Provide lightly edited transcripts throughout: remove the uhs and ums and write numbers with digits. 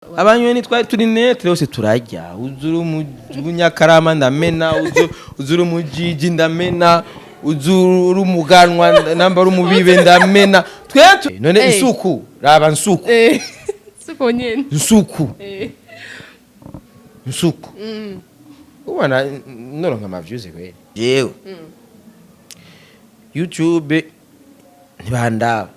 Abanyoni twari turi neutre yose turarya. Uzuri umunyakarama ndamena, uzuri umujiji ndamena, uzuri umuganwa namba uri umubibe ndamena. Twe none nsuku raba nsuku. Suko nyene. Nsuku. Nsuku. Ubona noronka ama views kweli? Jewe YouTube ntibandaba.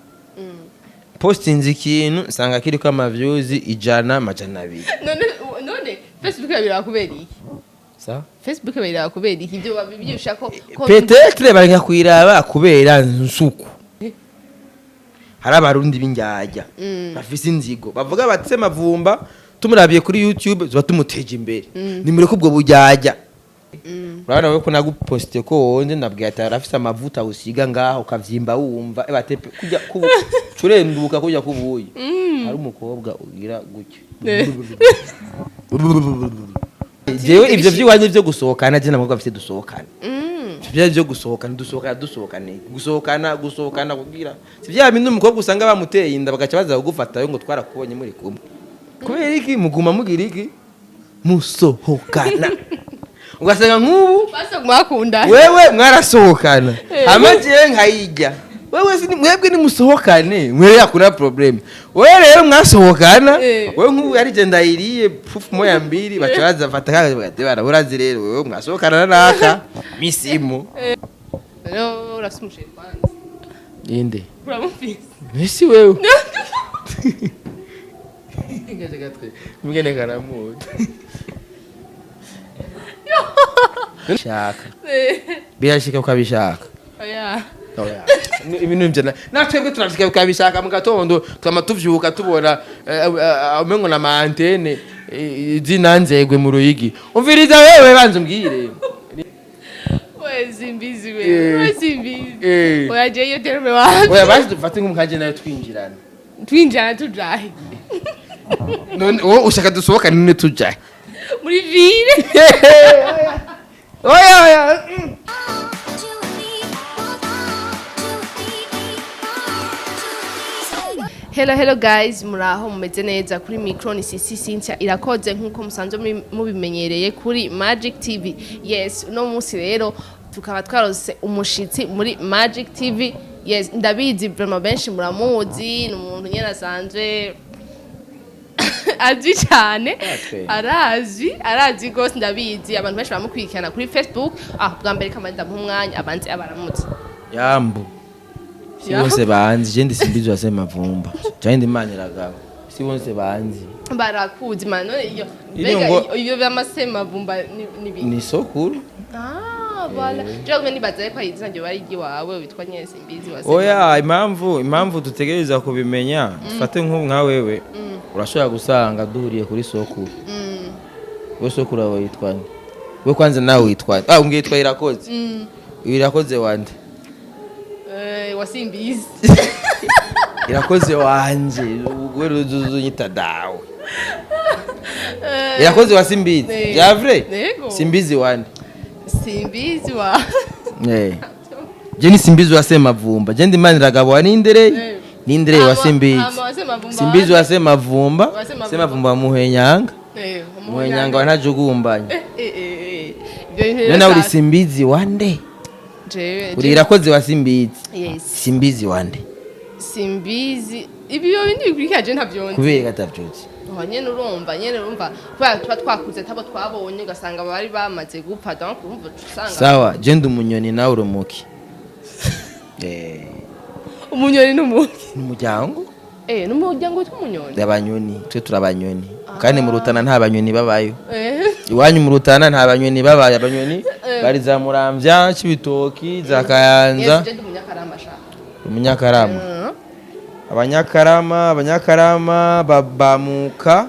Postinze ikintu nsanga kiriko ama views 100, 200. None Facebook babiraba kubera iki? Sa? Facebook babiraba kubera iki? Ibyo babibyusha ko Peut-être bareka kuyiraba kubera nsuku. Hari Abarundi b'indyarya bafise inzigo, bavuga bati: "Semavumba tumurabiye kuri YouTube tuba tumuteje imbere, nimureke ubwo buryarya." Urabona wewe ko naguposte ko wonze, ndabwiye ati arafise amavuta usiga ngaho ukavyimba, wumva batepe kujya kubu curenduka kujya kubuye. Hari umukobwa ugira gutya. Jewe ivyo vy'iwanyu vyo gusohokana, je namukobwa afise dusohokana. Vya vyo gusohokana, dusohokana, dusohokane, gusohokana, gusohokana kugira si vya bindi umukobwa usanga bamuteye inda bagaca baza kugufatayo ngo twarakubonye muri kumwe. Kubera iki muguma mugira iki musohokana? Ugasanga nk'ubu Basa mwakunda. Wewe mwarasohokana, hama jewe nkayijya. Wewe mwebwe nimusohokane, mwewe hakuna problème. Wewe rero mwasohokana, wewe nk'ubu yari je ndayiriye pufu moya mbili, baca baza fata kaga bagati bara urazi rero wewe mwasohokana na naka misimo. No, urafise umu chéri kwanza? Inde? Uramufise? Nisi wewe ngaje gatwe mugene karamuta shaka. Birashika ukabishaka. Oya. Oya. Ibintu ivyo natwebwe turashika ukabishaka mu gatondo, twama tuvyuka tubona umengo na ma antenne zinanzegwe mu Ruyigi. Umviriza wewe, banza umbwire. We simbizi we. We simbizi. Oya, je iyo terme wapi? Oya, basi dufate nk'umukaje nayo twinjirana. Twinjirana tujahe? None wowe ushaka dusohokane none tujahe? Muri ville. Oya, oya. Hello, hello guys, muraho, mumeze neza? Kuri micro ni Sisi Cynthia Irakoze, nkuko musanzwe mubimenyereye kuri Magic TV. Yes, uno munsi rero tukaba twarose umushitsi muri Magic TV. Yes, ndabizi vraiment benshi muramuzi, ni umuntu nyene asanzwe azwi cyane. Atwe. Arazwi, arazi gose, ndabizi abantu benshi baramukurikirana kuri Facebook. Ah, bwa mbere kamanda ndamuha umwanya abanze abaramutse. Yambu, si bose banzi. Je ndi Simbizi wa Semavumba cyane, ndi Maniragaba, si bose banzi. Barakuzi man, none iyo Iyo mbega iyo vy'amasemavumba ni ni sokuru. Ah, voilà, je kumwe nibaza ko ari izina ryo bari iwawe witwa nyene Simbizi wa Oya, impamvu dutegereza kubimenya, dufate nk'ubu nka wewe urashobora gusanga duhuriye kuri sokuru. We sokuru wawe yitwa nde? We kwanza nawe witwa nde? Ah, umbwiye yitwa Irakoze. Irakoze wande? Wa Simbizi. Irakoze wanje we ruzuzu dawe. Irakoze wa Simbizi. Bya vrai? Yego. Simbizi wande? Simbizi wa Je ni Simbizi wa Semavumba, je ndi Maniragabo wa Nindere. Nindere wa Simbizi. Hama wa Semavumba. Simbizi wa Semavumba. Wa Semavumba. Semavumba wa Muhenyanga. Muhenyanga wa Ntajugumbanya. Ibyo bintu None nawe uri rero Simbizi wande? Jewe Uri Irakoze wa Simbizi? Yes. Simbizi wande? Simbizi, ibyo bindi bikurikira je ntavyonzi. Kubera katavyutse. Aho nyene urumva kubera tuba twakuze tabo twabonye, ugasanga bari bamaze gupfa, donc urumva usanga Sawa, je ndi umunyoni, nawe uri umuki. Umunyoni n'umuki? N'umuryango. N'umuryango witwa umunyoni? Abanyoni, twe turi abanyoni kandi mu Rutana nta banyoni babayo. Iwanyu mu Rutana nta banyoni babaye. Abanyoni bari za Muramvya, Cibitoki, za Kayanza. Yes, je ndi umunyakarama sha. Umunyakarama. Abanyakarama, abanyakarama bamuka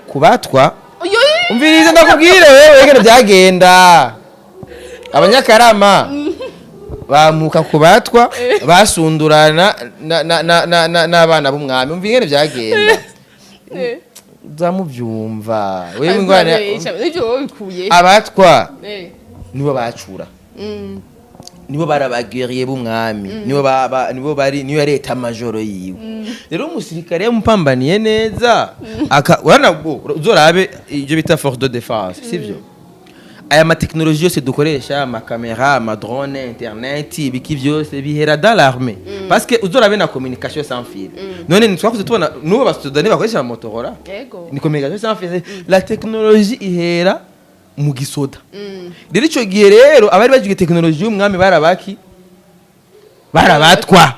kubatwa. Oyo. Umviriza ndakubwire wewe ingene byagenda. Abanyakarama bamuka kubatwa, basundurana n'abana b'umwami. Umva ingene byagenda, uzamubyumva wewe ingwane. Ivyo wowe bikuye? Abatwa nibo bacura. Nibo barabageriye b'umwami, nibo nibo bari, niyo yari état-major yiwe. Rero umusirikare yamupambaniye neza aka urana uzorabe ibyo bita force de défense, sivyo? Aya matekinoloji yose dukoresha, amakamera, amadrone, internet, ibiki byose bihera dans l'armée, parce que uzorabe na communication sans fil. None ntitwakuze tubona n'ubu basudani bakoresha Motorola? Yego. Ni communication sans fil. La technologie ihera mu gisoda. Rero icyo gihe rero abari bagiye tekinoloji y'umwami barabaki barabatwa.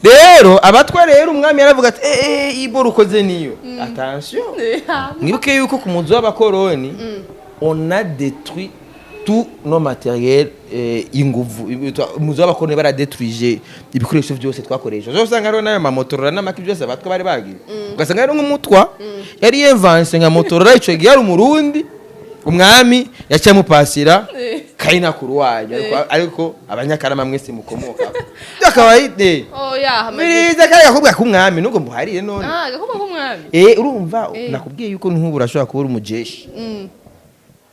Rero abatwa rero umwami yaravuga ati: "Eh eh, ibora ukoze niyo, attention." Mwibuke yuko ku muzi w'abakoroni on a détruit tous nos matériels, inguvu. Umuzi w'abakoroni baradetruije ibikoresho byose twakoresha. Uzo usanga hariho n'ayo mamotorola n'amaki byose abatwa bari bagize, ugasanga hariho nk'umutwa yari yevanse nka Motorola. Ico gihe yari umurundi, umwami yaciye amupasira kayinakuru wanyu, ariko abanyakarama mwese mukomoka akaba yite Oya, hamaze. Biriza kari gakobwa k'umwami nubwo muhariye none. Ah, agakobwa k'umwami. Urumva, nakubwiye yuko nk'ubu urashobora kuba uri umujeshi,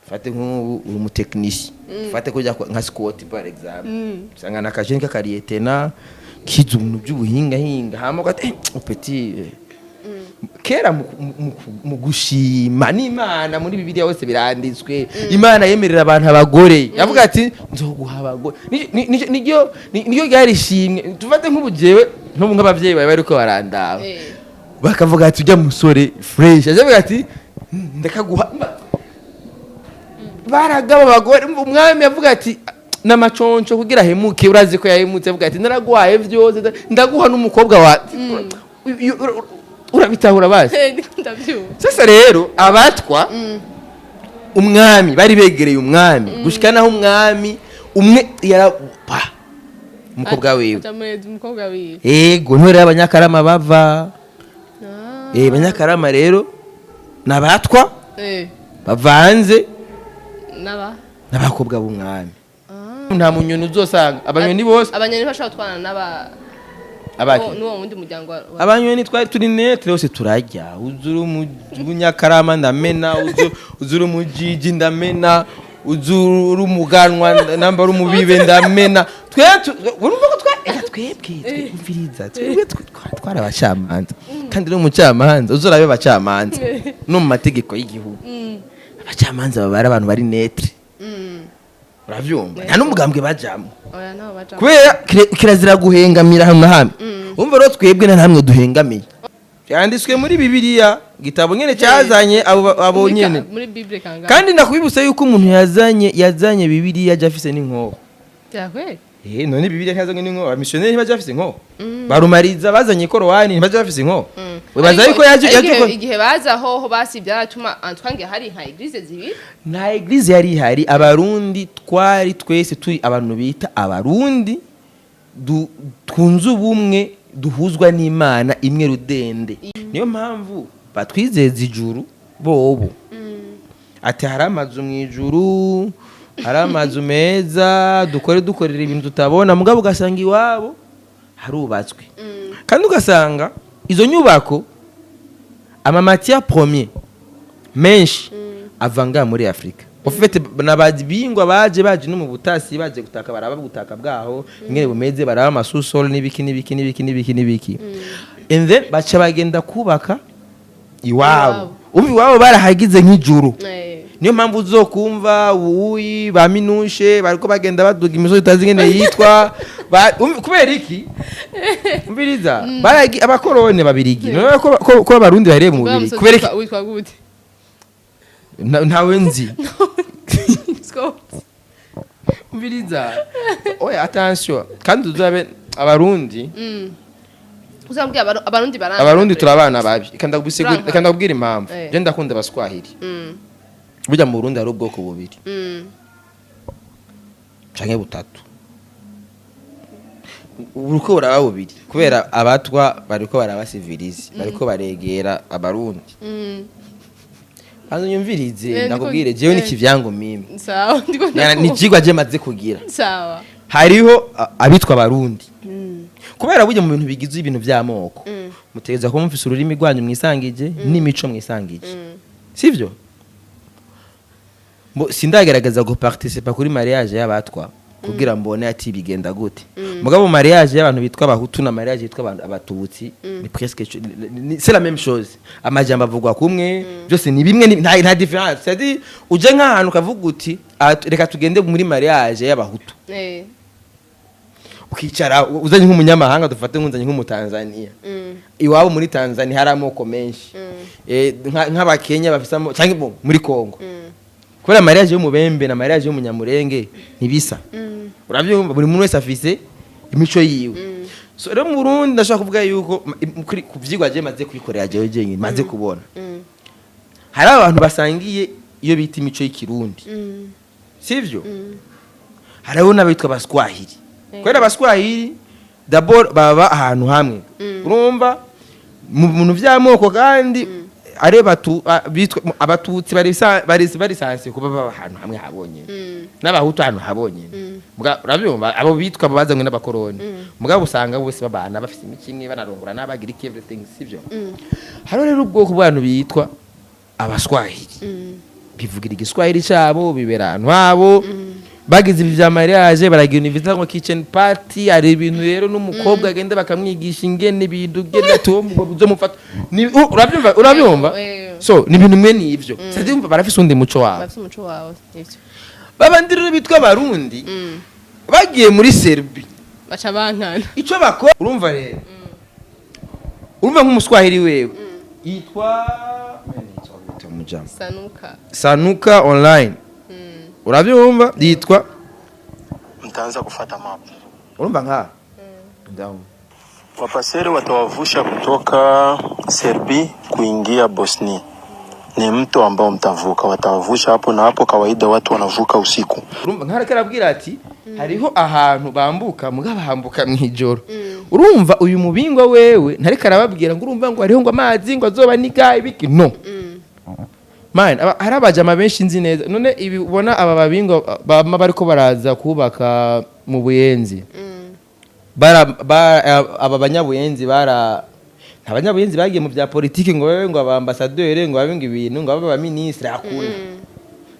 fate nk'ubu uri umutekinisi, fate kujya nka Scott par exemple, usanga na kajeni k'akariyetena kize ibintu by'ubuhingahinga, hama ugati petit, kera mu gushima n'Imana, muri Bibiliya hose biranditswe, Imana yemerera abantu abagore, yavuga ati: "Nzoguha abagore." Niryo ryari ishimwe. Tufate nk'ubu jewe, nk'ubu nk'abavyeyi bawe bariko barandaba, bakavuga ati: "Ujya musore fresh," azavuga ati: "Ndakaguha." Baragaba abagore. Umwami yavuga ati n'amaconco kugira ahemuke, urazi ko yahemutse, avuga ati: "Naraguhaye vyose, ndaguha n'umukobwa wa." Urabitahura bazi? Ndiko ndabyumva. Sasa rero abatwa umwami bari begereye umwami gushika naho umwami umwe yarapa umukobwa wiwe. Aca umukobwa wiwe. Ego, niho rero abanyakarama bava. Ah. Abanyakarama rero ni abatwa bavanze N'aba n'abakobwa b'umwami. Ah. Nta munyoni uzosanga abanyoni bose. Abanyoni bashobora gutwana n'aba Abaki? N'uwo wundi muryango Abanyoni twari turi neutre, hose turajya. Uzuri umunyakarama ndamena, uzuri umujiji ndamena, uzuri umuganwa namba ari umubibe ndamena. Twe urumva ko twa eka twebwe twumviriza, twebwe twari abacamanza. Kandi no mucamanza uzorabe abacamanza no mu mategeko y'igihugu, abacamanza baba ari abantu bari neutre. Uravyumva, nta n'umugambwe bajamwo. Oya, ntaho bajamo. Kubera kirazira guhengamira hamwe hamwe. Umva rero, twebwe nta hamwe duhengamiye. Byanditswe muri Bibiliya, gitabo nyene cyazanye abo nyene. Muri Bible kangahe? Kandi ndakubibutsa yuko umuntu yazanye Bibiliya aje afise n'inkoho. Byakweli? None Bibiliya ntiyazanye n'inkoho? Abamisiyoneri ntibaje bafise inkoho? Barumariza bazanye korowani, ntibaje bafise inkoho? Wibaza Ariko yuko yaje ariko yaje igihe baza hoho basi byaratuma Antoine hari nka église zibiri. Nta église yari ihari. Abarundi twari twese turi abantu bita abarundi, twunze ubumwe, duhuzwa n'Imana imwe rudende. Niyo mpamvu batwizeza ijuru bobo, ati hari amazu mu ijuru, hari amazu meza, dukore dukorera ibintu tutabona. Mugabo ugasanga iwabo harubatswe, kandi ugasanga izo nyubako ama matières premières menshi ava ngaha muri Afurika. Ufite n'ababingwa baje no mu butasi, baje gutaka, baraba ubutaka bwaho ingene bumeze, baraba amasusol n'ibiki n'ibiki n'ibiki n'ibiki n'ibiki, and then baca bagenda kubaka iwabo. Iwabo. Umva, iwabo barahagize nk'ijuru. Niyo mpamvu uzokumva uwuyi ba minushe bariko bagenda baduga imisozi utazi ingene yitwa. Kubera iki? Umviriza, abakorone babirigi none ko abarundi bahereye mu Wa Bubirigi, musozi kubera iki? Witwa gute? Ntawe nzi. Scott. Umviriza, oya, attention, kandi uzabe abarundi. Uzambwira abarundi baranga. Abarundi turabana babi. Reka ndagusigurira. Turanka. Reka ndakubwira impamvu. Je ndakunda abaswahili. Burya mu Burundi hari ubwoko bubiri canke butatu, buriko buraba bubiri kubera abatwa bariko barabasivirizi, bariko baregera abarundi. Banza unyumvirize. Ndakubwire jewe n'ikivyango mimi. Sawa, ndiko ni ndakumva. icigwa je maze kugira. Sawa. Hariho abitwa abarundi, kubera burya mu bintu bigize ibintu vy'amoko mutegereza kuba mufise ururimi rwanyu mwisangije n'imico mwisangije, sivyo? Sindagerageza guparticipa kuri mariage y'abatwa. Kugira mbone ati bigenda gute. Mugabo mariage y'abantu bitwa abahutu na mariage yitwa abantu abatutsi ni presque c'est la même chose. Amajambo avugwa kumwe, byose ni bimwe, nta différence. C'est-à-dire uje nk'ahantu ukavuga uti: "Ah, reka tugende muri mariage y'abahutu." Ukicara uzanye nk'umunyamahanga, dufate nk'uzanye nk'umutanzania. Iwabo muri Tanzania hari amoko menshi. Nk'abakenya bafise canke bo muri Congo, kubera mariage y'umubembe na mariage y'umunyamurenge ntibisa. Urabyumva, buri muntu wese afise imico yiwe. So rero mu Burundi ndashaka kuvuga yuko ku vyigwa je maze kwikorera jewe jenyine, maze kubona, hari abantu basangiye iyo bita imico y'ikirundi, sivyo? Hariho n'abitwa abaswahili, kubera abaswahili d'abord baba ahantu hamwe. Urumva, mu bintu vy'amoko kandi ari bitwa abatutsi bari sanse kuba baba ahantu hamwe habonyene, n'abahutu ahantu habonyene. Urabyumva, abo bitwa bazanywe n'abakoroni, mugabo usanga bose babana, bafise imico imwe, banarongora n'abagira iki, everything, sivyo? Hariho rero ubwoko bw'abantu bitwa abaswahili, bivugira igiswahili cyabo, bibera ahantu habo. Bagize ibi vya mariage, baragira ibintu ngo kitchen party. Hari ibintu rero n'umukobwa agenda bakamwigisha ingene ibintu genda tuwo uzomufata. Urabyumva, urabyumva? So ni ibintu mwe nivyo, c'est-à-dire barafise undi muco wabo. Bafite umuco wawe, nivyo. Babandi rero bitwa abarundi bagiye muri Serbie, baca bankana. Ico bakora, urumva rero, urumva nk'umuswahili wewe yitwa Mujama. Sanuka. Sanuka online. Urabyumva, yitwa Mtaanza kufata map. Urumva nka ndaho. Wapaseri watawavusha kutoka Serbi kuingia Bosnia. Ni mto ambao mtavuka, watawavusha hapo na hapo. Kawaida watu wanavuka usiku. Urumva nka ariko arabwira ati hariho ahantu bambuka, mugabo bambuka mw'ijoro. Urumva uyu mubingwa wewe ntariko arababwira ngo urumva ngo hariho ngo amazi ngo azoba niga ibiki, no man. Hari abajama benshi nzi neza. None ibi ubona aba babingwa bama bariko baraza kubaka mu Buyenzi, aba banyabuyenzi bara nta banyabuyenzi bagiye mu bya politiki ngo babe ngo abambasaderi, ngo babe ngo ibintu, ngo babe abaminisitiri, hakuna,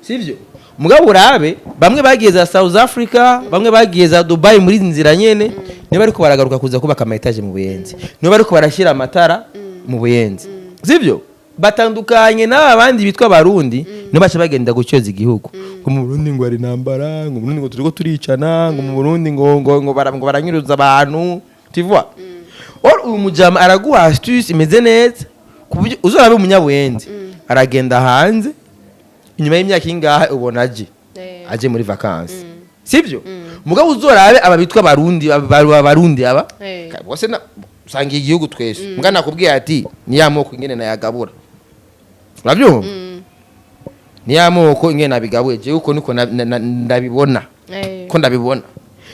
sivyo? Mugabo urabe bamwe bagiye za South Africa, bamwe bagiye za Dubai muri izi nzira nyene, niba ariko baragaruka kuza kubaka ama étages mu Buyenzi, niba ariko barashyira amatara mu Buyenzi, sivyo? Batandukanye n'aba bandi bitwa abarundi, nibo baca bagenda gucyoza igihugu ngo mu Burundi ngo hari intambara, ngo mu Burundi ngo turiko turicana, ngo mu Burundi ngo baranyuruza abantu, tu vois? Or uyu mujama araguha astuce imeze neza ku buryo uzorabe umunyabuyenzi aragenda hanze, inyuma y'imyaka ingahe ubona aje, aje muri vacances, sivyo? Mugabo uzorabe aba bitwa abarundi, abarundi aba bose usanga igihugu twese. Mugabo nakubwiye ati ni ya moko ingene nayagabura, urabyumva? Ni ya moko ingene nabigabuye jewe, uko niko ndabibona. Ko ndabibona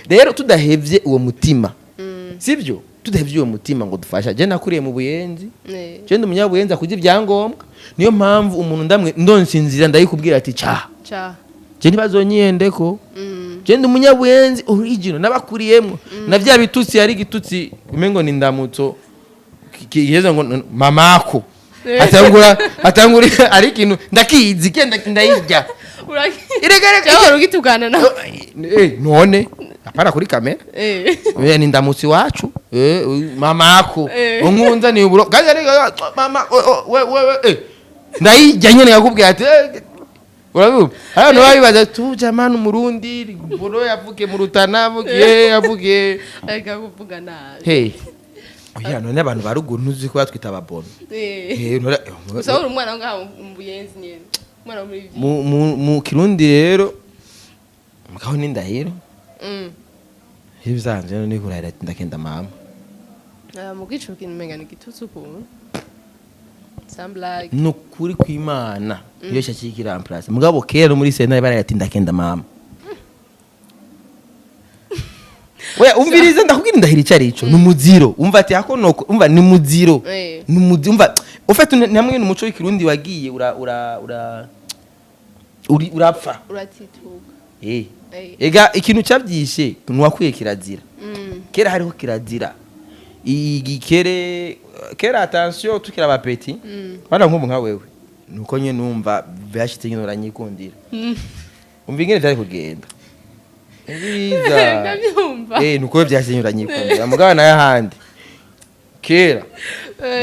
rero, tudahevye uwo mutima, sivyo? Tudahevye uwo mutima ngo dufasha. Je nakuriye mu Buyenzi. Je ndi umunyabuyenzi akuze ibyangombwa, niyo mpamvu umuntu ndamwe ndonsinzira ndayikubwira ati ca Ca. je ntibazonyiyendeko. Je ndi umunyabuyenzi original, nabakuriyemwo na vya bitutsi. Hari igitutsi umengo ni ndamutso kiheza ngo mamako atangura atangura, ari ikintu ndakizi kenda ndayirya. Irega rega. Cyangwa ugitukana na None apana kuri kamera. Ni ndamutsi wacu, mamako. Unkunza ni uburo kandi ariko mama we we we ndayirya nyene yakubwiye ati urabibuka hano babibaza tu jamani, umurundi buro yavukiye mu Rutana, yavukiye Areka kuvuga nabi. Hey, oya, none abantu ba ruguru ntuzi ko batwita ababono? Gusa uri umwana ngaho mu Buyenzi nyene, umwana wo muri vi. Mu Kirundi rero mukaho ni ndahiro. Ibisanzwe rero ni kurahira ati ndakenda mama. Ah, mu bwico kintu umenga ni igitutsi ukuntu, sans blague. Ni ukuri kw'Imana iyo cyakikira en place. Mugabo kera no muri sentare baraye ati ndakenda mama. Oya, umvirize, ndakubwira indahiro icyo ari cyo. Ni umuziro, umva ati hako noko, umva, ni muziro. Ni umuziro, umva, ufite hamwe n'umuco w'ikirundi wagiye ura ura ura uri urapfa. Uratituka. Ega ikintu cyabyishe nuwakwiye kirazira. Kera hariho kirazira igikere kera, attention, tukiri aba petits. Bana nk'ubu nka wewe nuko nyine numva byashitse nyine uranyikundira. Umva ingene vyari kugenda. Nziza. Ndabyumva. Nuko byasinyuranye ikundira mugabo nayo ahandi kera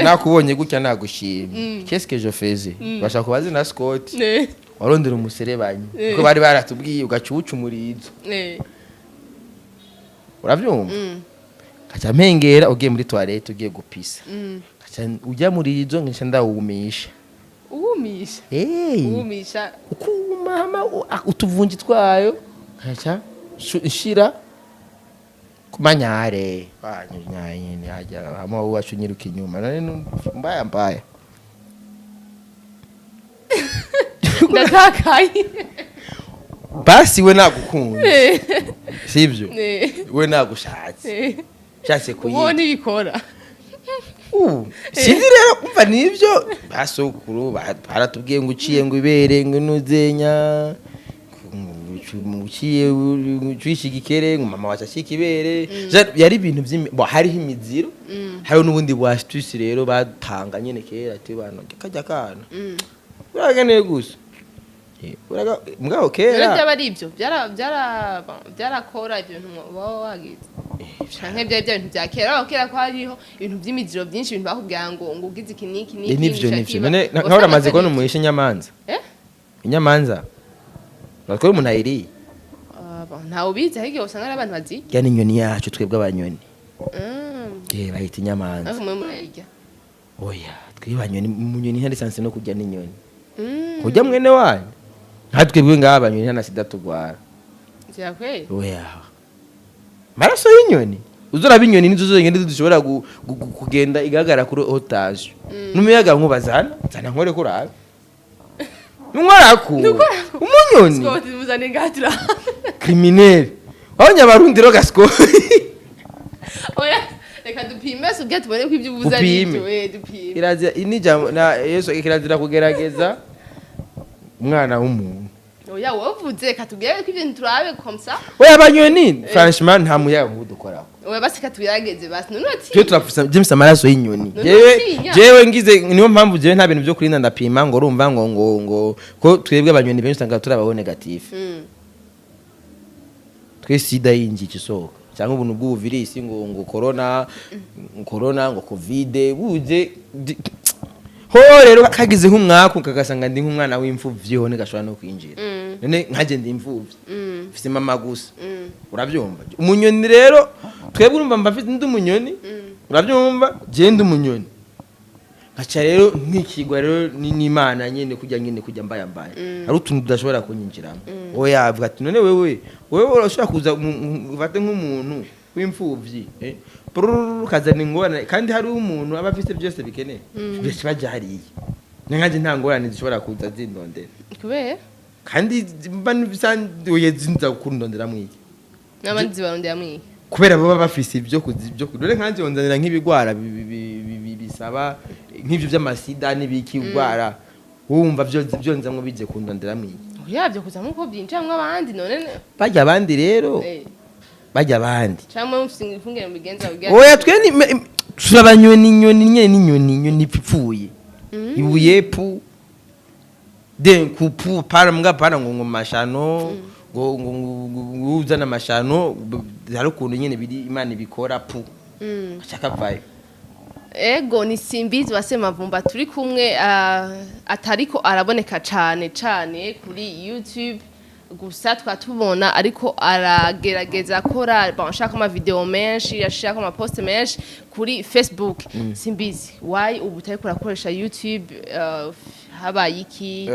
nakubonye gutya nagushimye, qu'est-ce que je faisais? Bashaka kubaza na Scott. Warondera umuserebanyi kuko bari baratubwiye ugaca uwuca umurizo. Uravyumva? Kaca mpengera ugiye muri toilette, ugiye gupisa, kaca ujya murizo nkaca ndawumisha. Uwumisha? Hey. Uwumisha? Ukuma hama utuvunji twayo nkaca nshira kumanyare nyine hajya hama wacu nyiruka inyuma none mbaya mbaya. Ndatakaye. Basi we nagukunze, sibyo? We nagushatse, shatse ubu kuyiga. Ntibikora. Sinzi rero, umva, nibyo basokuru baratubwiye ngo uciye ngo ibere ngo nuzenya uciye ucisha igikere ngo mama wacu acika ibere. Yari ibintu bo, hariho imiziro, hariho n'ubundi bwa astuce rero batanga nyene kera ati bana kajya kana urakeneye gusa. Mugabo Rero kera byaba ari ibyo byarakora ibyo bintu baba wagize canke byari bya bintu bya kera, aho kera ko hariho ibintu by'imiziro byinshi, ibintu bakubwira ngo ugize iki n'iki n'iki. Nivyo. N'ico Nivyo. kiba. None Usanga nkaho uramaze kubona atari umuhisha inyamanza? Eh? Inyamanza uratwara umuntu ayiriye? Ah, bon, ntawe ubizi, ariko usanga ari abantu bazi. Ya ni inyoni yacu twebwe abanyoni. Bayita inyamanza. Ariko mwe murayirya? Oya, twebwe abanyoni, munyoni ntari sanse no kurya n'inyoni. Kurya mwene wanyu, nka twebwe ngaha abanyoni nta na sida tugwara. Vya kweli? Oya, maraso y'inyoni, uzuraba inyoni nizo zonyine dushobora kugenda igaragara kuri otage n'umuyaga nkuba. Zana zana nkore kurabe nkorako umunyoni. Scott, muzane ngatura. Criminel wabonye abarundi rero gasiko. Oya, reka dupime se ubwe tubone ko ibyo uvuze ari Upime. ibyo. Dupime. Kirazira inijambo na Yesu, kirazira kugerageza umwana w'umuntu. Oya, wowe uvuze, reka tubwire ko ibintu turabe comme ça. Oya, abanyoni franchement nta muyaga nkuba dukorako. Oya, basi reka tugerageze basi none ati Twe turafisa James amaraso y'inyoni. None Jewe utinya? jewe ngize, niyo mpamvu jewe nta bintu byo kurinda ndapima ngo urumva ngo ko twebwe abanyoni benshi usanga turabaho négatif. Twe sida yinjiye isohoka cyangwa ubuntu bw'ubuvirisi ngo corona corona ngo covid buje ho rero kagize nk'umwaku kagasanga ndi nk'umwana w'imfuvyi ho ntigashobora no kwinjira. None nkaje ndi imfuvyi, mfise mama gusa. Urabyumva? Umunyoni rero twebwe urumva mba mfite ndi umunyoni, urabyumva? Je ndi umunyoni nkaca rero nkikigwa rero n'Imana nyene kujya nyene kujya mbaya mbaya, hari utuntu tudashobora kunyinjiramo. Oya, avuga ati none wewe urashobora kuza ufate nk'umuntu w'imfuvyi, prrrr, ukazana ingorane kandi hari umuntu aba afise byose bikeneye byose bajya hariya. Nkaje nta ngorane zishobora kuza zindondera. Kubera? Kandi mba bisanduye zinza kundondera mwiki. N'abandi zibarondera mwiye? Kubera baba bafise ibyo kuzi ibyo dore nkanjye yonzanira nk'ibigwara bisaba nk'ibyo by'amasida n'ibiki ugwara wumva byo byonzamwo bije kundondera mwiki. Oya, byo kuzamo uko byinjiramwo abandi none. Bajya abandi rero, bajya abandi. Cyangwa mufite ifunguro mubigenza kugira Oya, twe ni turabanyoni, inyoni nyene n'inyoni, inyoni ipfuye ibuye pu den kupu para mbwa para ngo mashano ngo uzana amashano hari ukuntu nyene biri Imana ibikora pu ashaka vayo. Ego, ni Simbizi wa Semavumba turi kumwe, atariko araboneka cane cane kuri YouTube gusa twatubona ariko aragerageza akora, bon, ashaka ama video menshi, ashaka ama post menshi kuri Facebook. Simbizi, why ubu utariko urakoresha YouTube? Habaye iki?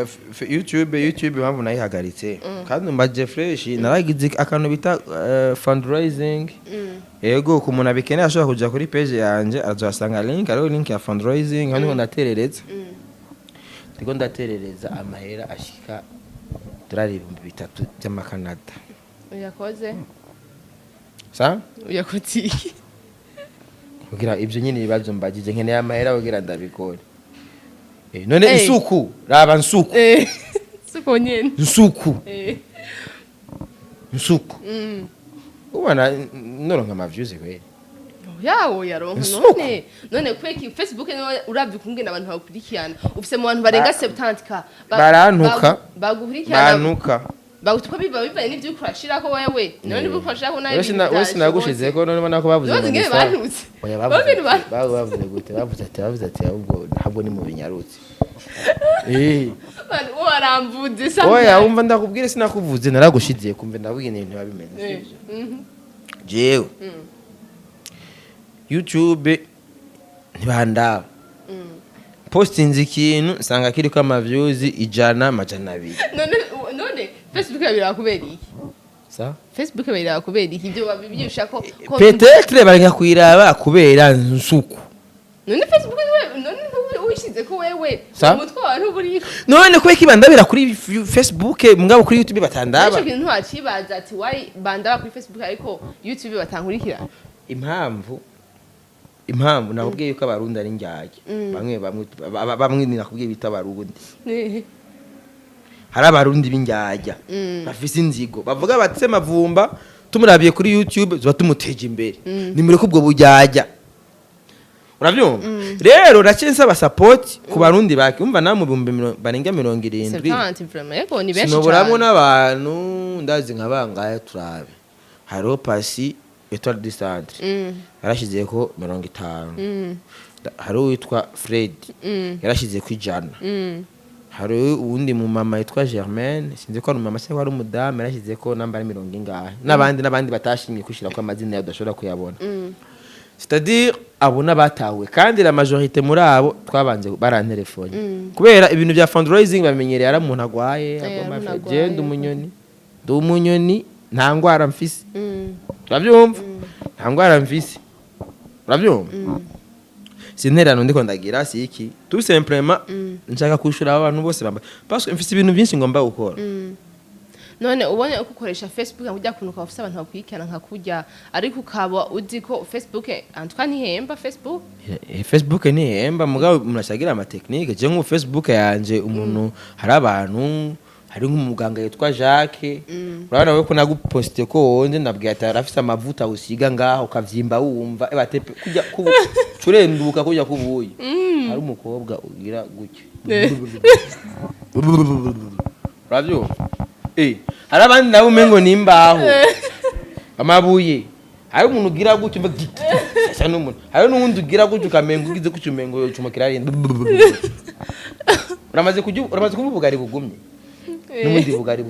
YouTube impamvu nayihagaritse kandi mbaje fresh, naragize akantu bita fundraising. Ego, ku muntu abikeneye ashobora kuja kuri page yanje azasanga link, hariho link ya fundraising aho ndiko ndaterereza, ndiko ndaterereza amahera ashika dorari 3000 by'amakanada. Uyakoze? Sa? Uyakoze iki? Kugira ibyo nyine ibibazo mbagije, nkeneye amahera kugira ndabikore. None isuku raba nsuku. Suko nyene. Nsuku. Nsuku. Ubona noronka ama views kweli? Yawo yaronka. Isuku. None kweki Facebook niwe uravye ukungene abantu bagukurikirana, ufise mu bantu barenga 70K Barantuka. Bagukurikirana. Banuka. Bagutuka biba bivanye n'ivyo uriko urashirako wewe. None niba uriko urashirako nawe Wese ibintu wese nagushizeko, none ubona ko bavuze None ngo ingene ni sawa. bantutse. Oya, Bavuze bavuze bavuze gute? Bavuze ati ahubwo ntabwo ni mu binyarutse. Waramvuze sa. Oya, wumva, ndakubwire, sinakuvuze, naragushiziye kumve, ndabwira ibintu biba bimeze, sivyo? Jewe YouTube ntibandaba, postinze ikintu nsanga kiriko ama views 100, 200. None Facebook babiraba kubera iki? Sa? Facebook babiraba kubera iki? Ibyo babibyusha ko Peut-être bareka kuyiraba kubera nsuku. None Facebook wewe, none wishize ko wewe Sa? umutwe wawe ntuburiko. None kubera ko bandabira kuri Facebook, mugabo kuri YouTube batandaba? Ico kintu ntiwacibaza ati why bandaba kuri Facebook ariko YouTube batankurikirana? Impamvu nakubwiye yuko Abarundi ari njyajya, bamwe bamwe bamwe nakubwiye bita Abarundi. Hari Abarundi b'indyarya bafise inzigo, bavuga bati se Mavumba tumurabiye kuri YouTube tuba tumuteje imbere, nimureke ubwo buryarya. Urabyumva rero, naciye nsaba support ku Barundi bake. Umva, namwe ibihumbi barenga 70. 70 vraiment, yego, ni benshi. Sinoburamwo cyane. n'abantu ndazi nka bangahe. Turabe, hariho Pasi Etoile du Centre, yarashyizeko 50. Hari uwitwa Fred, yarashyize ku 100. Hari uwundi mu mama yitwa Germaine, sinzi ko ari umumama cyangwa ari umudamu, yarashyize ko namba ari mirongo ingahe, n'abandi n'abandi batashimye kwishyira ko amazina yabo udashobora kuyabona. C'est-à-dire abo n'abatawe, kandi la majorité muri abo twabanze barantelefone, kubera ibintu bya fundraising bamenyereye ari umuntu agwaye, agomba ari umuntu agwaye. Je ndi umunyoni, ndi umunyoni, nta ngwara mfise. Urabyumva, nta ngwara mfise, urabyumva? Si intererano ndiko ndagira, si iki, tout simplement nshaka kwishura abantu bose bambaye, parce que mfise ibintu byinshi ngomba gukora. None ubonye uko ukoresha Facebook kujya kuntu ukaba ufise abantu bakurikirana nka kurya, ariko ukaba uzi ko Facebook en tout cas ntihemba Facebook? Facebook ntihemba, mugabo umuntu ashagira ama techniques. Je nk'ubu Facebook yanje, umuntu, hari abantu, hari nk'umuganga yitwa Jacques, urabona we ko naguposte ko wonze, ndabwiye ati arafise amavuta usiga ngaho ukavyimba, wumva eba tepe kujya kubu curenduka kujya kubuye. Hari umukobwa ugira gutya, uravyumva? Hari abandi nabo umengo ni imbaho, amabuye. Hari umuntu ugira gutya, umva giti asa n'umuntu. Hari n'uwundi ugira gutya, ukamenga ugize gutya, umengo yocuma kirarinda. Uramaze kujya, uramaze kumva ubugari bugumye n'ubundi bugari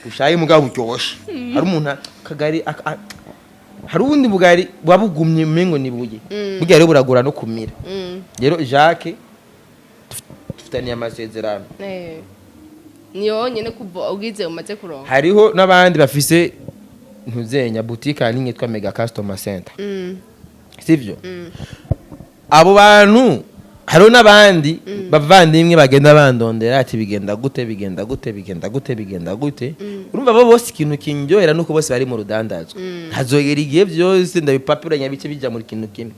bushaye mugabo buryoshe. Hari umuntu akagari hari ubundi bugari buba bugumye, umengo ni buye. Burya rero buragora no kumira. Rero Jacques dufitaniye amasezerano. Ni yonyene kuva ugize umaze kuronka? Hariho n'abandi bafise ntuzenya boutique ahanini yitwa Mega Customer Center. Sivyo? Abo bantu, hariho n'abandi bavandimwe bagenda bandondera ati bigenda gute, bigenda gute, bigenda gute, bigenda gute? Urumva, abo bose ikintu kindyohera nuko bose bari mu rudandazwa. Ntazogera igihe byose ndabipapuranya bice bijya muri kintu kimwe.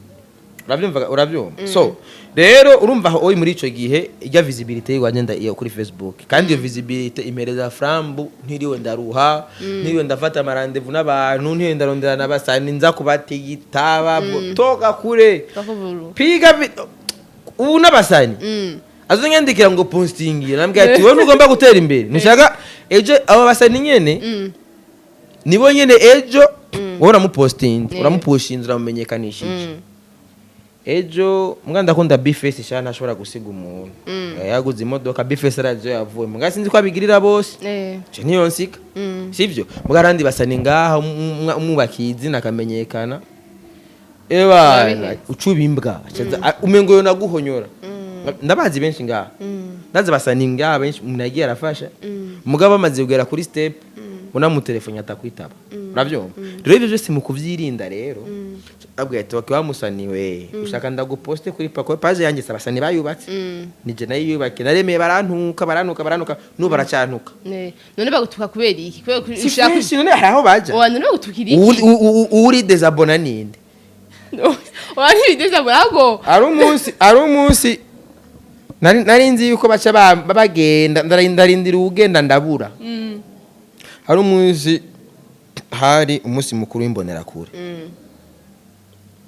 Urabyumva, urabyumva? So rero urumva aho uri muri ico gihe, ijya visibility yiwanje iyo kuri Facebook, kandi iyo visibility impereza frambu, ntiriwe ndaruha, ntiriwe ndafata ama rendez-vous n'abantu, ntiriwe ndarondera n'abasani nza kubatigita toka kure. Bakuvuru. Piga ubu n'abasani azonyandikira ngo postingira, nambwira ati wowe ntugomba gutera imbere, ntushaka ejo abo basani nyene nibo nyene ejo wowe uramupostinze, uramuposhinze, uramumenyekanishije. Ejo mbwa ndakunda Bface sha, ntashobora gusiga umuntu. Yaguze imodoka, Bface arazi yavuye, mbwa sinzi ko abigirira bose. Je ntiyonsika. Sivyo? Mbwa arandi basani ngaha umwubakiye izina akamenyekana, eba Urabiheza. ucuba imbwa umengo yo naguhonyora. Ndabazi benshi ngaha, ndazi basani ngaha benshi umuntu yagiye arafasha, mugabo amaze kugera kuri step unamutelefone atakwitaba. Urabyumva rero, ibyo byose mu kuvyirinda rero abwiye ati wakiwa musaniwe ushaka ndaguposte kuri pako page yanjye, sabasani bayubatse, nije nayo yubakiye, naremeye, barantuka, barantuka, barantuka, n'ubu baracyantuka. None bagutuka kubera iki? Kubera Si ushaka fresh, none hari aho baja. Oya, none bagutukira iki? Uri désabonna ninde? Oya, ntibideza ahubwo. Ari umunsi nari nzi yuko baca bagenda, ndarindira uwugenda ndabura. Hari umunsi, hari umunsi mukuru w'Imbonerakure.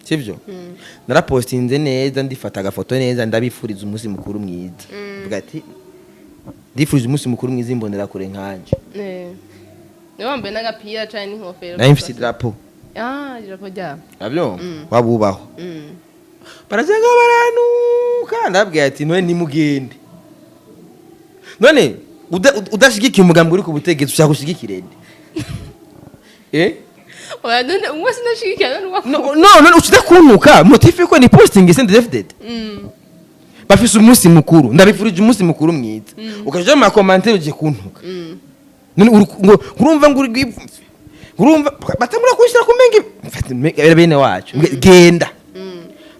Sivyo? Narapostinze neza, ndifata agafoto neza, ndabifuriza umunsi mukuru mwiza, mvuga ati ndifuriza umunsi mukuru mwiza Imbonerakure nkanje. Niwe wambaye n'agapira canke n'inkofero? Nari mfise idarapo. Ah, idarapo ryabo. Avyumva, wabubaho barazenga baranuka. Ndababwira ati: "None nimugende." None udashigikiye umugambi uri ku butegetsi, ushaka ushigikire nde, eh? Oya, none umwe sinashigikiye, none uwa No, none ushida kuntuka, motif ko ni posting CNDD-FDD bafise umunsi mukuru, ndabifurije umunsi mukuru mwiza, ukaja mu ma commentaires uje kuntuka. None ngo urumva ngo uri urumva batangura kunshyira ku menge mfate bene wacu genda.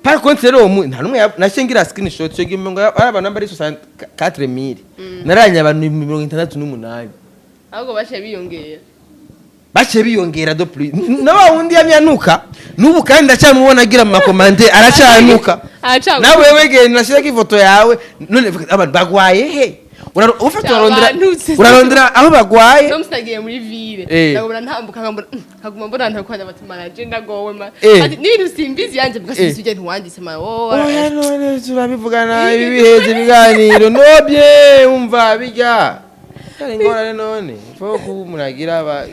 Par contre rero nta numwe nashingira screenshot cyo ngo ari abantu bari 64,000, naranye abantu 68. Ahubwo baciye biyongera. Baciye biyongera de plus na wa wundi yamyanuka n'ubu, kandi ndacyamubona agira mu ma commentaires, aracyanuka. Aracaguka. Nawe wegenda nashyirako ifoto yawe. None abantu bagwaye he? Ufite urarondera. Bantutse. Urarondera aho bagwaye. No musi muri ville, ndabona ntambuka, nkambona nkaguma mbona ntakwanda bati manaje ndagowe ma ati n'ibintu simbizi yanje mbwa simbizi ujye ntiwanditse ma wowe. Oya, none turabivugana ibi biheze ibiganiro nobye umva bijya ari ingorane. None fo kumuragira ba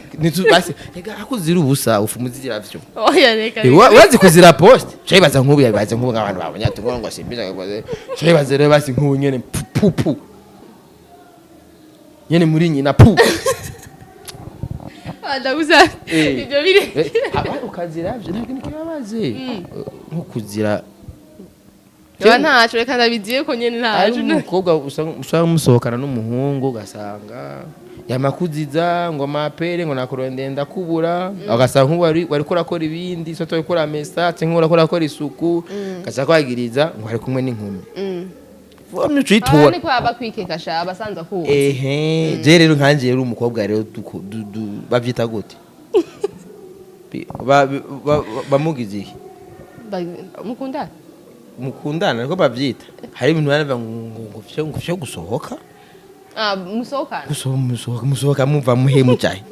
basi rega akuzira ubusa ufu muzira vyo. Oya, reka. Urazi kuzira post cyo bibaza nk'ubu, yabibaza nk'ubu abantu babonye ati ngo simbiza, cyo bibaza rero basi nk'ubu nyene pu pu pu nyene muri nyina pu. Ndaguza ibyo bire. Ukazira vyo ntabwo nikibabaze nko kuzira. Yoba ntaco, reka ndabiziye ko nyene Ari ntaco. umukobwa usanga musohokana n'umuhungu, ugasanga yamakuziza ngo mapere ngo nakurondeye ndakubura, ugasanga nk'ubu wariko urakora ibindi, so wariko uramesa cyangwa urakora akora isuku, ugaca kwagiriza ngo ari kumwe n'inkumi. Vomye Ah, ucitora. niko aba kwikeka sha abasanzwe akuzi. Ehe, je rero nkanje rero umukobwa rero bavyita gute? Bamugize iki? Mukundana. Mukundana niko bavyita. Hari ibintu baravuga ngo vyo gusohoka. Ah, musohokana. Gusohoka, musohoka, musohoka muva muhe mucaye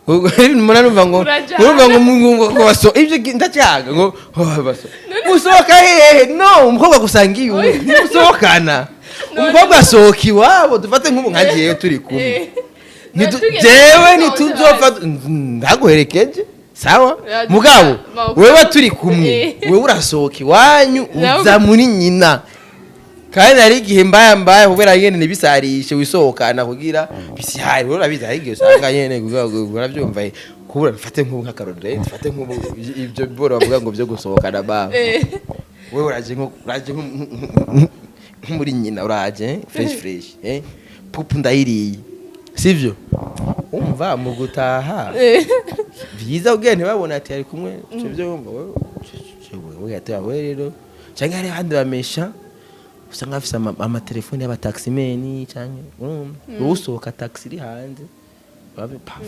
murarumva ngo Murajana. Murumva ngo baso ibyo ndacyaga ngo oh, baso musohoka hehe? No umukobwa gusanga iwe ntimusohokana, umukobwa asohoka iwabo. Dufate nk'ubu nka jewe turi kumwe. Tugeze Jewe gusohoka. ntituzopfa ndaguherekeje, sawa? Mugabo wewe turi kumwe, wewe urasohoka iwanyu uza muri nyina, kandi hari igihe mbaya mbaya kubera nyene ntibisarishe wisohokana kugira bisihari. Rero urabizi, hari igihe usanga nyene kugira ngo urabyumva, kubura mfate nk'ubu nk'akarorero, mfate nk'ubu ibyo boro bavuga ngo byo gusohokana ba wewe uraje nko muri nyina, uraje fresh fresh, pupu ndayiriye, sivyo? Umva mu gutaha byiza ubwiye ntibabone ati ari kumwe, sivyo? Wumva wewe ati wewe rero, cyangwa hari abandi bamesha usanga bafise amatelefoni y'abataximeni, cyangwa urumva wowe usohoka taxi iri hanze babe paf.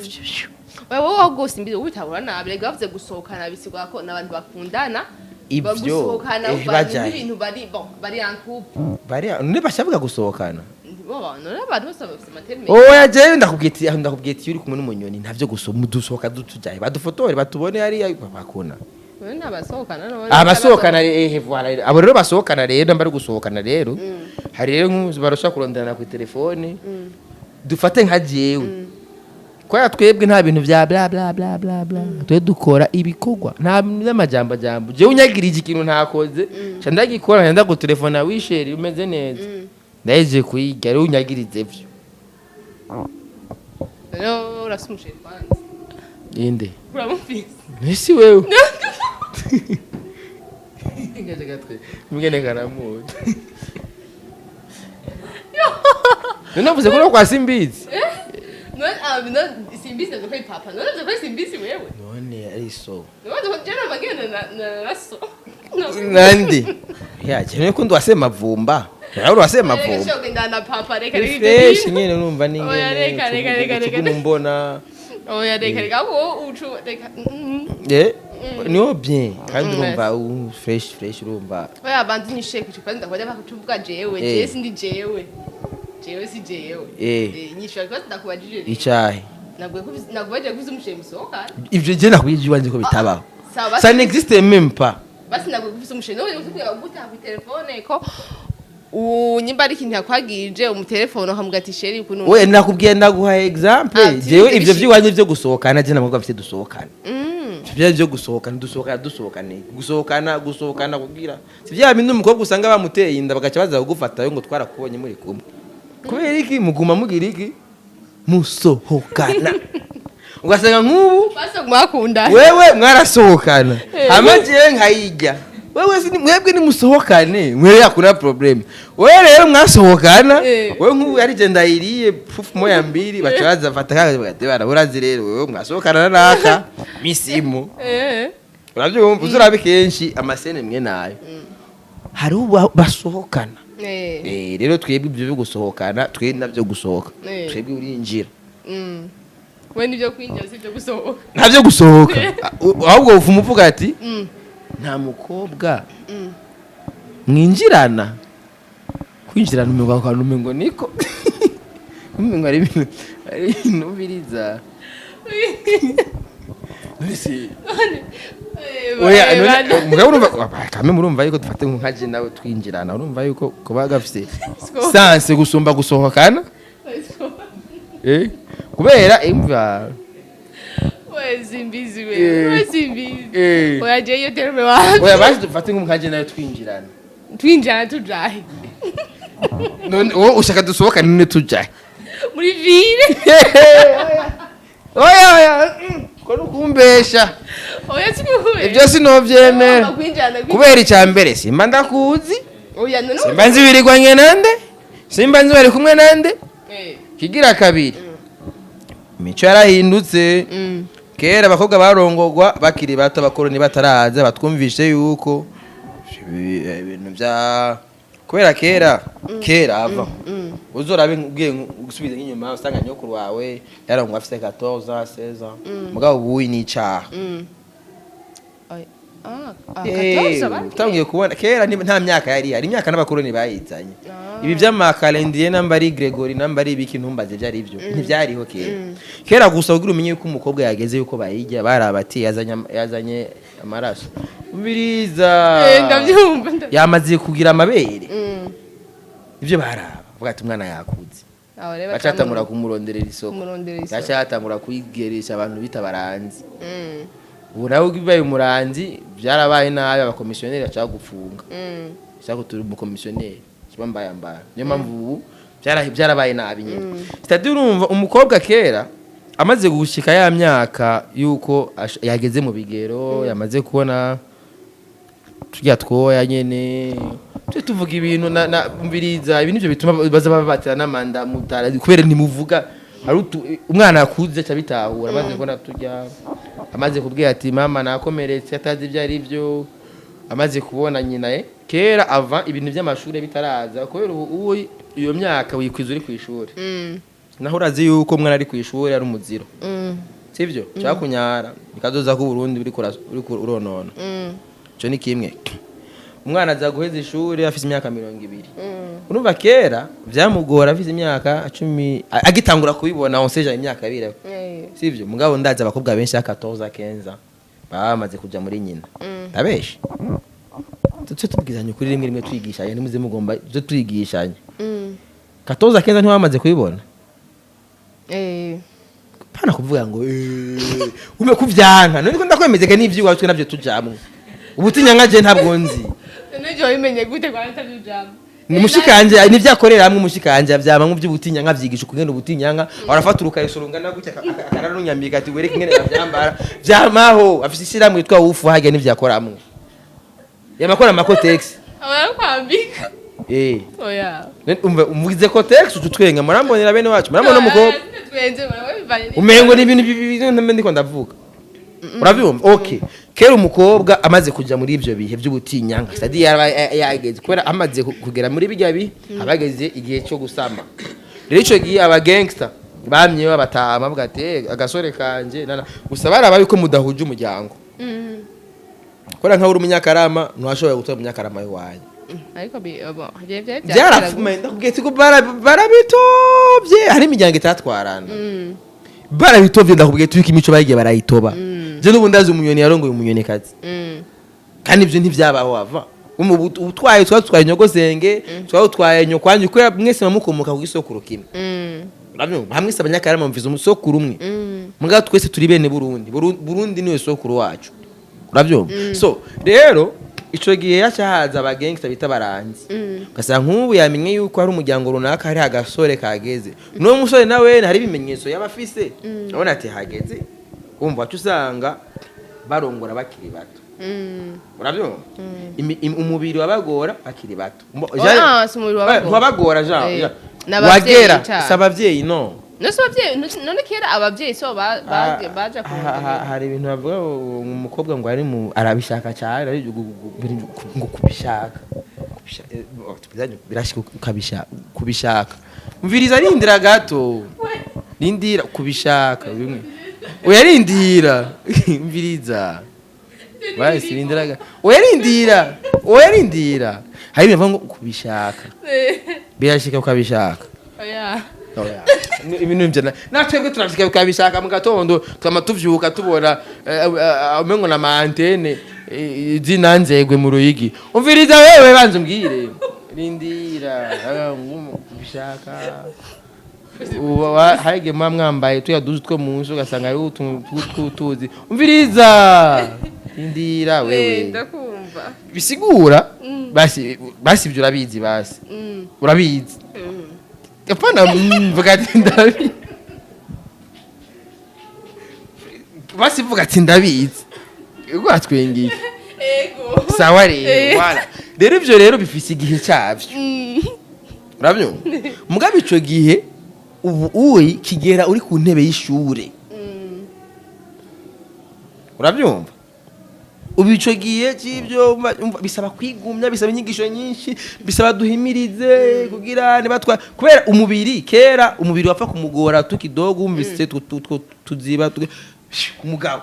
Wewe wowe rwose imbizi ubitabura nabi. Rega bavuze gusohokana bisigwa ko n'abantu bakundana. Ivyo, Bagusohokana bajahe. n'ibintu bari bon, bari en couple. Bari none bashavuga gusohokana. Bo bantu rero, abantu bose bafite ama termes. Oya, jewe ndakubwiye ati iyo uri kumwe n'umunyoni ntavyo gusohoka, dusohoka dutujaye badufotore batubone hariya bakuna. Wewe n'abasohokana none. Abasohokana, voilà, abo rero basohokana rero namba ari gusohokana rero, hari rero nk'ubu barusha kuronderana ku telefone. Dufate nka jewe, kubera twebwe nta bintu bya bla bla bla bla bla, twe dukora ibikorwa, nta bintu by'amajambo jambo. Jewe unyagirije ikintu ntakoze ca ndagikora, nca ndagutelefona: "Oui chéri, umeze neza, ndahejeje kuyiga." Rero unyagirize vyo. Rero urafise umusheri kwanza? Inde? Uramufise? Ese wewe mugene karamuzi none navuze ko no kwa simbizi. None ah none simbizi ndavuze ko ari papa, none ndavuze ko ari simbizi wewe. None ari so. None ko je namagenda na so. Nandi ya cyane ko ndwase mavumba nawe urwase Reka mavumba. sho genda na papa, reka Ni reka. fresh nyene urumva ni Oya, reka, reka, reka, reka. Mbona. Oya, reka reka, wowe ucu reka. Niho bien kandi urumva fresh fresh urumva. Oya, banzi nyishe ku kibazo ndakubajya bakutuvuga jewe. Jewe sindi jewe, jewe si jewe. Nyishe kibazo ndakubajije rero. Icahe? Nakubajije ko ufise umusheri musohokana. Ivyo je nakubwiye iwanjye ko bitabaho. Sawa. Ça n'existe même pas. Basi nabwo ufise umusheri none utubwira gute ku telefone ko Nyimba ari ikintu yakwagirije, umutelefone ukamuga ati: "Chéri, ukuntu." We, nakubwiye, ndaguha exemple. Ah, Jewe ivyo bishika. vy'iwanyu vyo gusohokana, je ntabwo bafite dusohokana. Ivyo vyo gusohokana, dusohokana, dusohokana, gusohokana, gusohokana kugira si vya bindi umukobwa usanga bamuteye inda, bagaca baza kugufatayo ngo twarakubonye muri kumwe. Kubera iki? Muguma mugira iki? Musohokana, ugasanga nk'ubu Basi mwakundana. Wewe mwarasohokana, hama jewe nkayijya. Wewe mwebwe nimusohokane, mwewe hakuna problème. Wewe rero mwasohokana, wewe nk'ubu ari je ndayiriye pufu moya mbili, baca baza fata kaga bagati bana urazi rero wewe mwasohokana na naka misimu. Urabyumva, uzurabe kenshi ama scènes mwe nayo hari ubu basohokana. Rero twebwe ibyo byo gusohokana, twe nabyo gusohoka, twebwe urinjira. We nibyo kwinjira, si ibyo gusohoka. Ntabyo gusohoka, ahubwo ufuma uvuga ati nta mukobwa mwinjirana. Kwinjirana umengo akantu, umengo niko umengo ari ibintu biriza. None oya, none mugabo urumva kame, murumva yuko dufate nka je nawe twinjirana, urumva yuko kuba gafise sens gusumba gusohokana, kubera imva. We, simbizi we. We, simbizi. Oya, je iyo terme wapi. Oya, basi dufate nka je nawe twinjirana. Twinjirana tujahe? None wowe ushaka dusohokane none tujahe? Muri ville. Oya, oya, ko nukumbesha. Oya, sikukubesha. Ibyo sinovyemera. Kwinjirana. Kubera icya mbere, simba ndakuzi. Oya, none Simba nzi wirirwanye nande, simba nzi bari kumwe nande. Kigira kabiri, imico yarahindutse. Kera abakobwa barongogwa bakiri bato, abakoroni bataraza batwumvishe yuko ibintu bya kubera kera kera ava uzorabe ugiye gusubiza nk'inyuma, usanga nyokuru wawe yarongwa afise 14 ans, 16 ans, mugabo ubu ni icaha. Oya. Ah, 14 bari. Utangiye kubona kera nta myaka yari ihari, imyaka n'abakoroni bayizanye. Ibi by'ama calendrier, namba ari Gregory, namba ari ibiki, ntumbaze ibyo ari byo, ntibyariho kera. Kera gusa kugira umenye yuko umukobwa yageze yuko bayijya, barabati yazanye amaraso, umviriza. Ndabyumva. Yamaze kugira amabere, ibyo baraba bavuga ati umwana yakuze. Aho rero bacatangura kumuronderera isoko. Kumurondera isoko. Bacatangura kuyigeresha abantu bita baranzi. Ubu nawe ubaye umuranzi byarabaye nabi, abakomisiyoneri bashaka gufunga. Bashaka turi umukomisiyoneri kiba mbaya mbaya. Niyo mpamvu ubu byarabaye nabi nyine. C'est-à-dire, urumva umukobwa kera amaze gushika ya myaka yuko yageze mu bigero, yamaze kubona turya twoya nyene, tujye tuvuga ibintu na umviriza, ibi nivyo bituma baza babatira n'amanda mutara, kubera ntimuvuga. Hari umwana akuze aca bitahura, amaze kubona turya, amaze kubwira ati mama nakomeretse, atazi ibyo ari byo, amaze kubona nyina. Kera ava ibintu by'amashuri bitaraza, kubera ubu iyo myaka wikwiza uri ku ishuri, naho urazi yuko umwana ari ku ishuri ari umuziro, sivyo? Cyakunyara bikazoza ko Burundi uriko uronona. Ico ni kimwe. Umwana aza guheza ishuri afise imyaka 20. Urumva kera vyamugora afise imyaka 10, agitangura kubibona onseja imyaka 2, sivyo? Mugabo ndazi abakobwa benshi ya 14, 15 bamaze kuja muri nyina. Ndabeshe? Tuce tubwizanye kuri rimwe rimwe, twigishanye, ntimuze mugomba tuze twigishanye. 14, 15 ntiwamaze kubibona? Pana kuvuga ngo ume kuvyanka none ko ndakwemezeka n'ivyigwa twe navyo tujamwe. Ubutinya nka je ntabwo nzi. None ibyo wabimenye gute kwa ntabyujamo? Ni mushikanje, nivyo akorera hamwe mushikanje, vyama mu by'ubutinya nka vyigisha ukugenda ubutinya nka arafata urukariso rungana gutya, akararunyambika ati wereke ingene bavyambara. Vyamaho afise ishyirahamwe yitwa wufu hajya, nivyo akoramwo, yamakora ama Kotex. Aba yarakwambika? Oya. None umva umvugize Kotex ututwenga, murambonera bene wacu, murambona umukobwa. Twenze bivanye. Umengo ni ibintu ndiko ndavuga, urabyumva? Okay, kera umukobwa amaze kuja muri ivyo bihe by'ubutinyanka, c'est-à-dire yaraba yageze, kubera amaze kugera muri bijya bihe, abageze igihe cyo gusama. Rero ico gihe aba gangster bamye babatama bavuga ati: "Eh, agasore kanje nana." Gusa baraba yuko mudahuje umuryango, kubera nkaho uri umunyakarama ntiwashoboye gutora umunyakarama iwanyu. Ariko bon, byari Byarapfume, ndakubwiye ati ko barabitovye, hari imiryango itatwarana, barabitovye. Ndakubwiye tuko imico bagiye barayitoba. Je n'ubu ndazi umunyoni yarongoye umunyonikazi, kandi ibyo ntivyabaho ava. Utwaye twatwaye nyogosenge, twatwaye nyokwanyu, kubera mwese mukomoka ku gisokuru kimwe. Urabyumva? Hamwe se Abanyakarama mvize umusokuru umwe. Mugabo twese turi bene Burundi. Burundi niwe sokuru wacu, urabyumva? So rero ico gihe yaca haza abagangsta bita baranzi, ugasanga nk'ubu yamenye yuko hari umuryango runaka hari agasore kageze, n'uwo musore nawe hari ibimenyetso yaba afise, abona ati hageze, wumva waca usanga barongora bakiri bato. Urabyumva? Umubiri wabagora bakiri bato. Ah, si umubiri wabagora. Ntiwabagora, Jean. Eh, Jean. n'abavyeyi Wagera cane. si abavyeyi, no. None se abavyeyi, none kera abavyeyi so Ah, baja kurondera? Hari ibintu bavuga ngo umukobwa ngo ari mu arabishaka cyane, ari ngo kubishaka. Birashika ukabishaka, kubishaka. Umviriza, rindira gato, rindira, kubishaka bimwe, oya rindira, umviriza basi, rindira oya rindira, oya rindira. Hari ibintu bavuga ngo kubishaka, birashika ukabishaka. Oya. Oya. Ibintu byo natwebwe turashika ukabishaka mu gatondo, twama tuvyuka tubona umengo na ma antenne zinanzegwe mu Ruyigi. Umviriza wewe, banza umbwire, rindira. Kubishaka harige muba mwambaye tuya duzi two munsi, ugasanga hariho utuntu tw'utuzi. Umviriza, rindira wewe. Ndakumva. Bisigura basi, basi ibyo urabizi, basi. Urabizi, apana mvuga ati ndabizi, basi vuga ati ndabizi, rwatwengeye. Ego. Sawa rero, voilà. Rero ivyo rero bifise igihe cyavyo. Urabyumva? Mugabo ico gihe ubu uri kigera uri ku ntebe y'ishure. Urabyumva? Ubu ico gihe cy'ibyo umva, bisaba kwigumya, bisaba inyigisho nyinshi, bisaba duhimirize kugira nibatwa, kubera umubiri kera umubiri wapfa kumugora tukidogo, wumvise tuziba umugabo.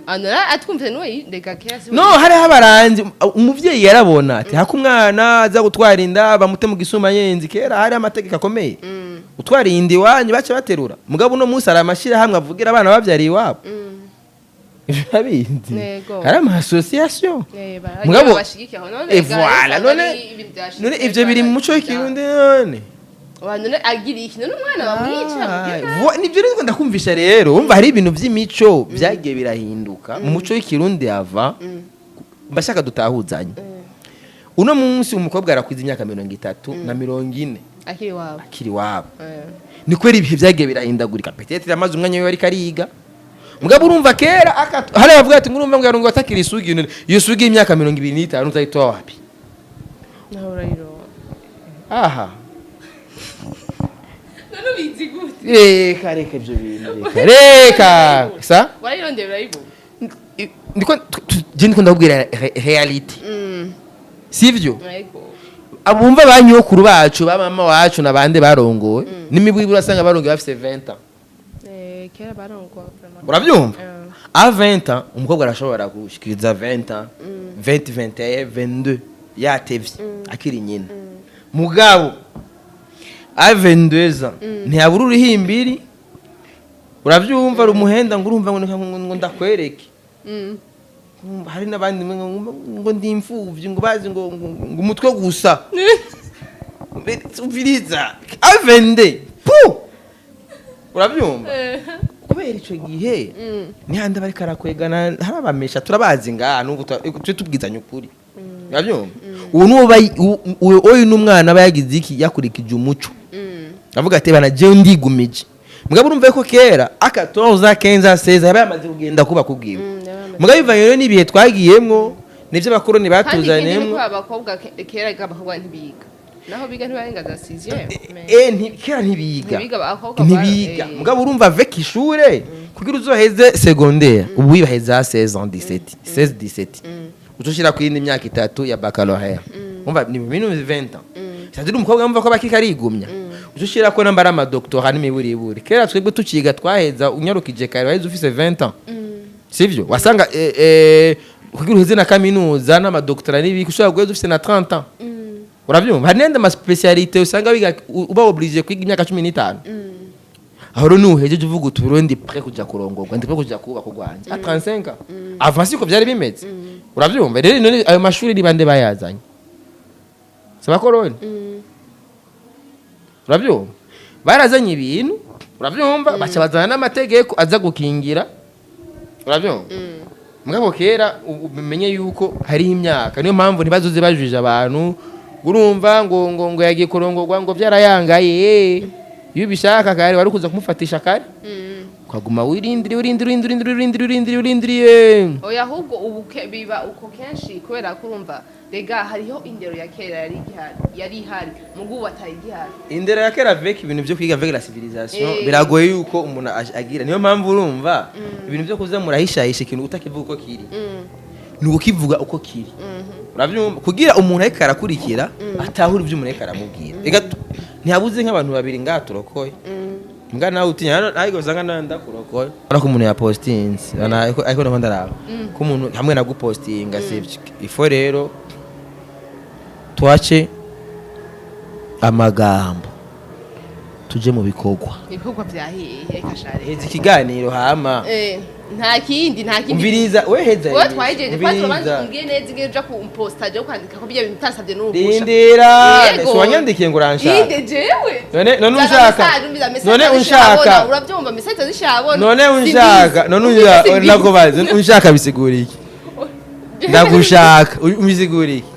Anora atwumvise nuwe reka kera si No hariho abaranzi, umuvyeyi yarabona ati hako umwana aza gutwara inda bamute mu gisuma yenzi. Kera hari amategeko akomeye, utwara inda iwanyu baca baterura. Mugabo uno munsi hari amashirahamwe avugira abana bavyariye iwabo. Ivyo urabizi? Yego. Hari ama association. Eh, Mugabo bashigikiye aho none. Eh, voilà, none ivyo biri mu muco w'Ikirundi none? None agira iki? None umwana bamwica? Ah, nivyo rero ndakumvisha rero, umva, hari ibintu vy'imico vyagiye birahinduka mu muco w'Ikirundi. Ava mbashaka dutahuzanye, uno munsi umukobwa arakwiza imyaka 30 na 40 akiri wabo. Akiri wabo. Eh. Ni kubera ibihe vyagiye birahindagurika. Peut-être yamaze umwanya wiwe ariko ariga. Mugabo urumva kera hari abavuga ati ngurumva ngo yarungo atakiri isugi. None iyo sugi y'imyaka 25 uzayitoa wapi? Naho urayiro. Aha. None ubizi gute? Reka, reka ivyo bintu, reka, reka sa. Warayirondera urayibona? Ndiko je ndiko ndakubwira réalité, sivyo? Yego. Abumva ba nyokuru bacu, ba mama wacu nabande barongowe n'imibwi, urasanga barongowe bafise 20 ans. Eh, kera barongwa vraiment. Urabyumva? Eh. A 20 ans umukobwa arashobora gushikiriza 20 ans, 20, 21, 22, yatevye akiri nyina. Mugabo a 22 ans ntiyabura uruhimbiri, urabyumva, rumuhenda ngo urumva ngo ndakwereke. Urumva, hari n'abandi ngo ndi imfuvyi, ngo bazi ngo umutwe gusa. Umviriza, a 22 pu, urabyumva? Kubera ico gihe nihandi bariko arakwegana, hari abamesha turabazi ngaha n'ubu tuje tubwizanya ukuri, urabyumva? Uwo nuwo uyu n'umwana aba yagize iki, yakurikije umuco, avuga ati bana jewe ndigumije. Mugabo urumva ko kera a 14, 15, 16 yaba yamaze kugenda kuba kubwiwe. Mugabo bivanye rero n'ibihe twagiyemwo, nivyo abakoroni Kandi ikindi ni batuzaniyemwo. ko abakobwa kera abakobwa ntibiga, naho biga ntibarenga za sixième. Eh, kera ntibiga. Ntibiga abakobwa. Ntibiga. Mugabo urumva avec ishure, kugira uzoheze secondaire ubu wibaheza 16 ans, 17, 16, 17, uzoshira ku yindi myaka 3 ya baccalauréat, umva ni minimum 20 ans. C'est-à-dire umukobwa yumva ko bakika arigumya, uzoshira ko nambara ama doctorat n'imiburiburi. Kera twebwe tuciga twaheza unyarukije kare, waheze ufise 20 ans, sivyo? Wasanga kugira uheze na kaminuza n'amadoctorat n'ibiki ushobora guheza ufise na 30 ans, urabyumva? Hari n'andi ma spécialité usanga wiga uba obligé kwiga imyaka 15. Aho rero nuhejeje uvuga uti ubu ndi prêt kuja kurongorwa, ndi prêt kuja kubaka urwanje a 35 ans. Avant siko vyari bimeze. Uravyumva rero? None ayo mashuri ni bande bayazanye? Si abakoroni? Uravyumva, barazanye ibintu, uravyumva, baca bazana n'amategeko aza gukingira, uravyumva. Mugabo kera umenye yuko hariho imyaka, niyo mpamvu ntibazoze bajuje abantu, urumva, ngo yagiye kurongorwa, ngo byarayangaye. Iyo ubishaka kare wari kuza kumufatisha kare, ukaguma wirindiriye, urindiriye, urindiriye, urindiriye, urindiriye, urindiriye. Oya, ahubwo ubu biba uko kenshi kubera ko urumva rega hariho indero ya kera yari igihari, yari ihari, mugu ubu atari igihari. Indero ya kera avec ibintu byo kwiga, avec la civilisation, biragoye yuko umuntu agira. Niyo mpamvu urumva ibintu byo kuza murahishahisha ikintu utakivuga uko kiri, ni ukukivuga uko kiri, uravyumva, kugira umuntu ariko arakurikira atahura ibyo umuntu ariko aramubwira. Ega ntihabuze nk'abantu babiri ngaha turokoye, mbwa nawe utinya hano, ariko usanga nawe ndakurokoye. Urabona ko umuntu yapostinze, ariko ndiko ndaraba ko umuntu hamwe nagupostinga, sivyo? Ifo rero twace amagambo, tuje mu bikorwa. Ibikorwa vyahiye kashare. Heza ikiganiro hama. Nta kindi, nta kindi. Umviriza we, heza. Wowe twahejeje kwanza, Umviriza. ubanza umbwiye neza ingene uja kumposta, je kwandika ko bijya bintu utasabye n'uruhusha. Rindira. Yego. Si wanyandikiye ngo uranshaka? Inde jewe? None Zana unshaka? message, umviza message None azishabona, unshaka? urabyumva, message azishabona. None unshaka? None unshaka? Ndakubaza, unshaka bisigura iki? Ndagushaka ubisigura iki?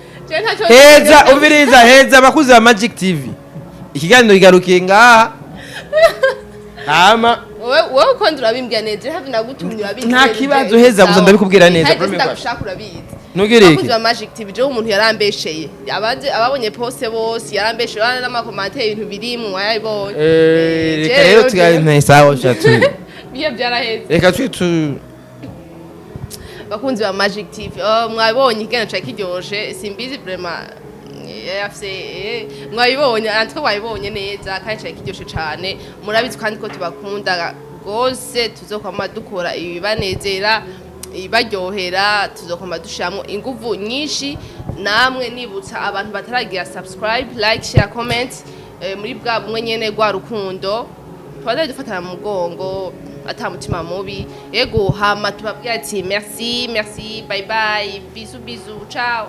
Heza, umviriza, heza. Abakuzi ba Magic TV, ikiganiro kigarukiye ngaha hama. Wowe uko urabimbwira neza, hafi nagutumye urabizi. Nta kibazo, heza gusa ndabikubwira neza. Nta ndagushaka, urabizi. Ntugire iki? Abakunzi ba Magic TV, jewe umuntu yarambesheye, abaje ababonye poste bose yarambesheye, urabona n'ama commentaires, ibintu birimwo wayabonye. Reka rero tuganire, sawa shatu. Biye byaraheze. Reka twe tu Bakunzi ba Magic TV, oh, mwabonye ikiganiro cari kiryoshe, simbizi vraiment, afise mwabibonye antwe, mwabibonye neza kandi cari kiryoshe cane. Murabizi kandi ko tubakunda gose, tuzokwama dukora ibibanezera, ibaryohera, tuzokwama dushiramwo inguvu nyinshi. Namwe nibutsa abantu bataragira subscribe, like, share, comment, muri bwa bumwe nyene rwa rukundo, tubanze dufatana mu mugongo ata mutima mubi. Yego, hama tubabwira ati merci, merci, bye bye, bisous, bisous, ciao.